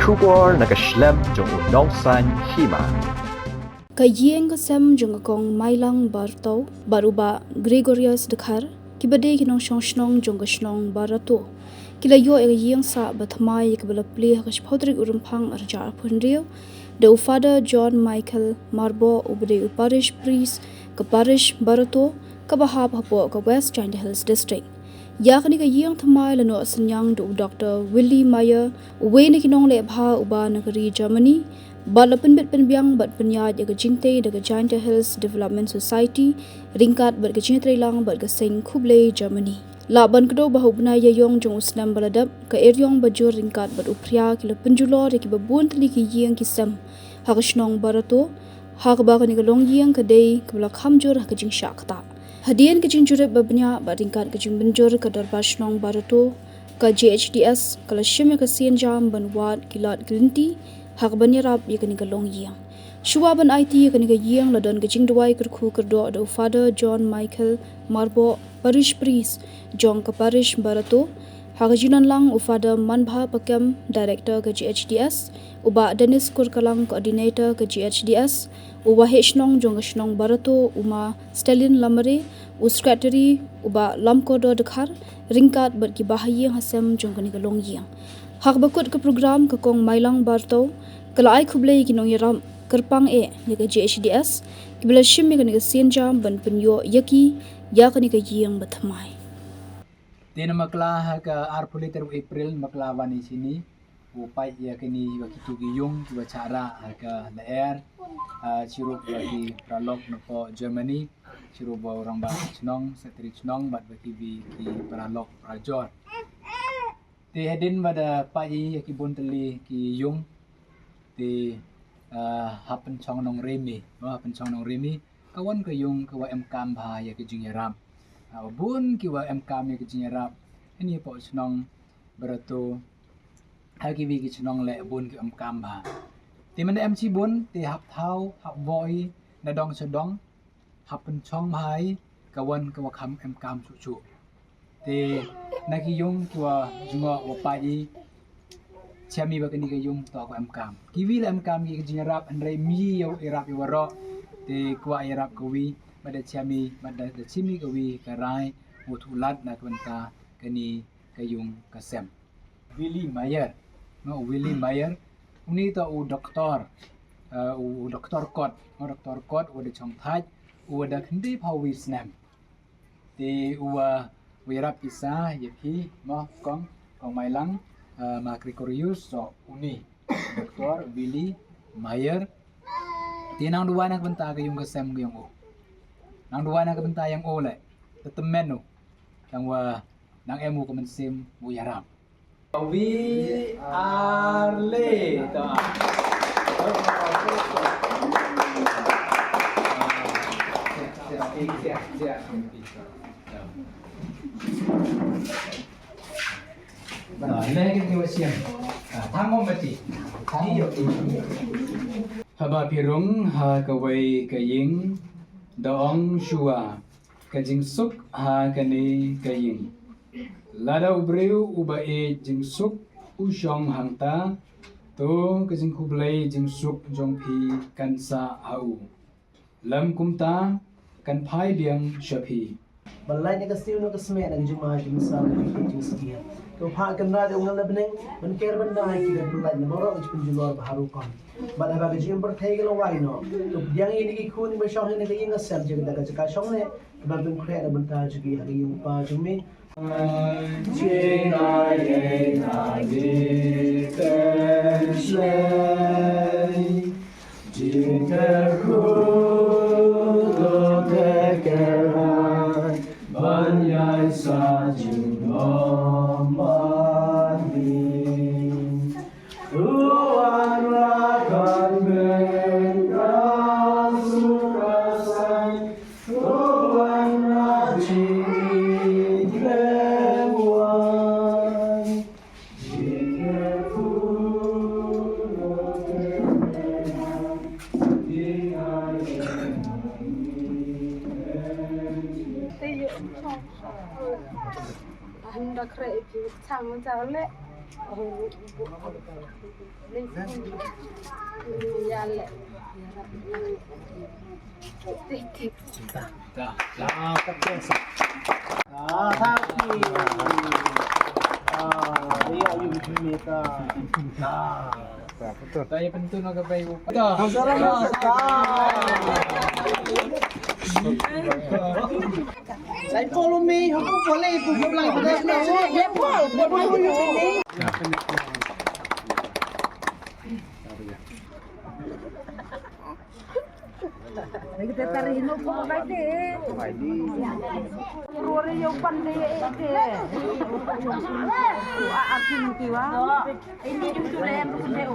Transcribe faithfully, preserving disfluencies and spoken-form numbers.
Khubor na ka shlem jong u Nongsaiñ Hima. Ka ïing ka sem jong ka Kong Mailang Barto bad u Bah Gregorius Dkhar, kiba dei ki nongshong shnong jong ka shnong Barato, ki la ïoh ïa ka ïing sah ba thymmai, ïa kaba la plie ha ka shiphew tarik u Rymphang arhajar arphew hynriew da u Father John Michael Marboh, uba dei u parish priest ka parish Barato, kaba hap hapoh ka West Jaintia Hills District. Ïa kane ka ïing thymmai la noh synñiang da u Doctor Willie Meyer, uwei na ki nongleh bha uba na ka ri Germany, bad la pynbit pynbiang bad pynïaid ïa ka jingtei da ka Jaintia Hills Development Society ryngkat bad ka jingtreilang bad ka seng khublei Germany. Lah ban kdew ba ha u bnai Ïaïong jong u snem ba la dep, ka eriong bajur ryngkat bad u phria ki la pynjulor ïa kiba bun tylli ki ïing ki sem ha ka shnong Barato, ha kaba kane ka longïing ka dei kaba la kham jur ha ka jingshah ktah. Hadien ka jingjurip ba bniah bad ryngkat ka jingpynjur ka dorbar shnong Barato, ka J H D S ka la shim ïa ka sienjam ban wad ki lad ki lynti ha kaban ïarap ïa kane ka longïing. Shuwa ban aiti ïa kane ka ïing la don ka jingduwai kyrkhu kyrdoh da u Father John Michael Marboh, parish priest jong ka parish Barato, ha ka jinonlang u Father Manbha Pakem, director ka J H D S, u Bah Dennis Kurkalang, coordinator ka J H D S, u waheh shnong jong ka shnong Barato, u Ma Stalin Lamare, u secretary u Bah Lamkordor Dkhar, ryngkat bad ki bahaïing hasem jong kane ka longïing. Ha kaba kut ka program, ka Kong Mailang Barto ka la ai khublei ïa ki nongïarap kyrpang eh ïa ka J H D S, kiba la shim ïa kane ka sienjam ban pynïoh ïa ki ïa kane ka ïing ba thymmai. Te na bakla ha ka arphew lai tarik April, bakla wan i sini, u peit ïa kine ïa kitu ki ïung kiba chah rah ha ka lyer, ah, chirup ïa ki paralok napoh Germany, chirup ba u rangbah shnong, secretary shnong, bad ba ki, ki paralok parajor. Te hadien ba da peit ïa ki bun tylli ki ïung, te, ah, ha pynchong nongrim i, oh, ha pynchong nongrim i, ka wan ka ïung ka wa em kam bha ïa ka jingïarap. Ah, bun ki wa em kam ïa ka jingïarap. Ini poh shnong Barato, ha kiwi ki shnong leh bun ki em kam bha. Te mynda em shibun, te hap thaw, hap boi, na dong sha dong, hap pynchong bha i, ka wan ka wa kham em kam shuh shuh. Te na ki ïung ki wa jngoh wa peit i, chiam i ba kane ka ïung to ka em kam. Kiwi la em kam ki ka jingïarap, hynrei mi ïa u ïarap ïa waroh. Te kwah ïarap kawi, bad da chiam i, bad da, da chiam i kawi ka rai, u thuh lad na ka bynta kane ka ïung ka sem. Willie Meyer, no, Willie Meyer, uni to u doktor, eh, u, u doktor kot, no, doktor kot, u da chong thait, u da khyndai phew wi snem. Te u wa, u ïarap pisa ïa phi, mo, kong, kong Mailang, eh, ma Gregorius, so uni, doktor Willie Meyer. Te nang duwai na ka bynta ka ïung ka sem ka ïong u. Nang duwai na ka bynta ïong u leh. Te tymmen u. Tang wa nang em u ka mynsiem u ïarap. We are late. Haba phi rung ha kawei ka ïing, da ong shuwa, ka jingsuk ha kane ka ïing. Lada u briew uba ïeit jingsuk u shong hangta, to ka jingkhublei jingsuk jong phi kan sah ha u. Lym kumta kan phai biang sha phi. Ban lait na ka siew na ka smet na ka jingma jingmynsiem na ka jingsier. Ko pha kan ra de ung na bneng ban ker ban dai ki ban lait na boro ka jingpynjulor ba haru kon. Ban haba ka jingpyrthei ka la wai noh, to pdiang ïa ki khun ba shong ïa na ka ïing ka sem jong ka jaka shong ne. Kaba pynkhreh na bynta jong ki ha ka ïing pa jong me. Te ïa u chong. Hynda khreh ïa ki chang chang leh. Ah, thank you. Ah, dia ayu mita. Ah. Betul. Saya pentu nak ke bayu. Betul. Saya follow me, aku boleh, aku bilang pada. Kita tarik no pun baik deh. Rore yo pan deh deh. Aku arti nanti wah. Ini tu lem tu deh.